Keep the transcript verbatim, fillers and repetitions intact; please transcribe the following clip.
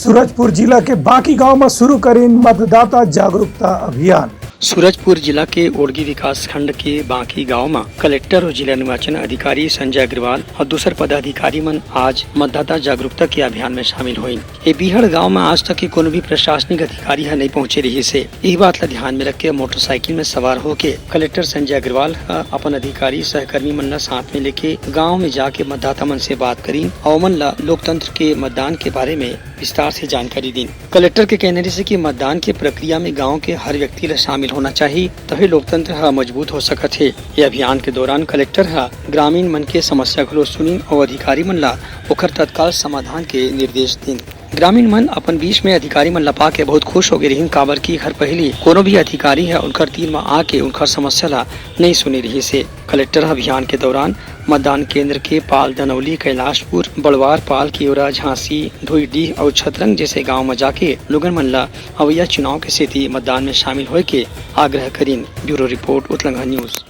सूरजपुर जिला के बाकी गांव म शुरू करिन मतदाता जागरूकता अभियान। सूरजपुर जिला के ओड़गी विकास खंड के बाकी गांव म कलेक्टर अउ जिला निर्वाचन अधिकारी संजय अग्रवाल अउ दूसर पदाधिकारी मन आज मतदाता जागरूकता के अभियान में शामिल होइन। ए बीहड़ गांव म आज तक के कोनो भी प्रशासनिक अधिकारी ह नइ पहुंचे रिहिस हे। इही बात ल ध्यान में रख के मोटरसाइकिल में सवार होके कलेक्टर संजय अग्रवाल ह अपन अधिकारी सहकर्मी मन ल साथ में लेके गांव में जाके मतदाता मन से बात करिन अउ ओमन ल लोकतंत्र के मतदान के बारे में विस्तार से जानकारी दीन। कलेक्टर के कहना रिहिस हे कि मतदान के प्रक्रिया में गांव के हर व्यक्ति ल शामिल होना चाही, तभे लोकतंत्र ह मजबूत हो सकत हे। ये अभियान के दौरान कलेक्टर ह ग्रामीण मन के समस्या घलो सुनिन अउ अधिकारी मन ल ओखर तत्काल समाधान के निर्देश दीन। ग्रामीण मन अपन बीच में अधिकारी मन ल पाके बहुत खुश हो गे रिहिन, काबर कि हर पहिली कोनो भी अधिकारी ह उनकर तीर म आके उनकर समस्या ल नइ सुने रिहिस हे। कलेक्टर ह अभियान के दौरान मतदान केंद्र के पाल, दनौली, कैलाशपुर, बड़वार पाल, केवरा, झांसी, धुईडीह अउ छतरंग जैसे गांव म जाके लोगन मन ल अवइया चुनाव के सेती मतदान में शामिल होय के आग्रह करिन। Bureau report, Utlangha news.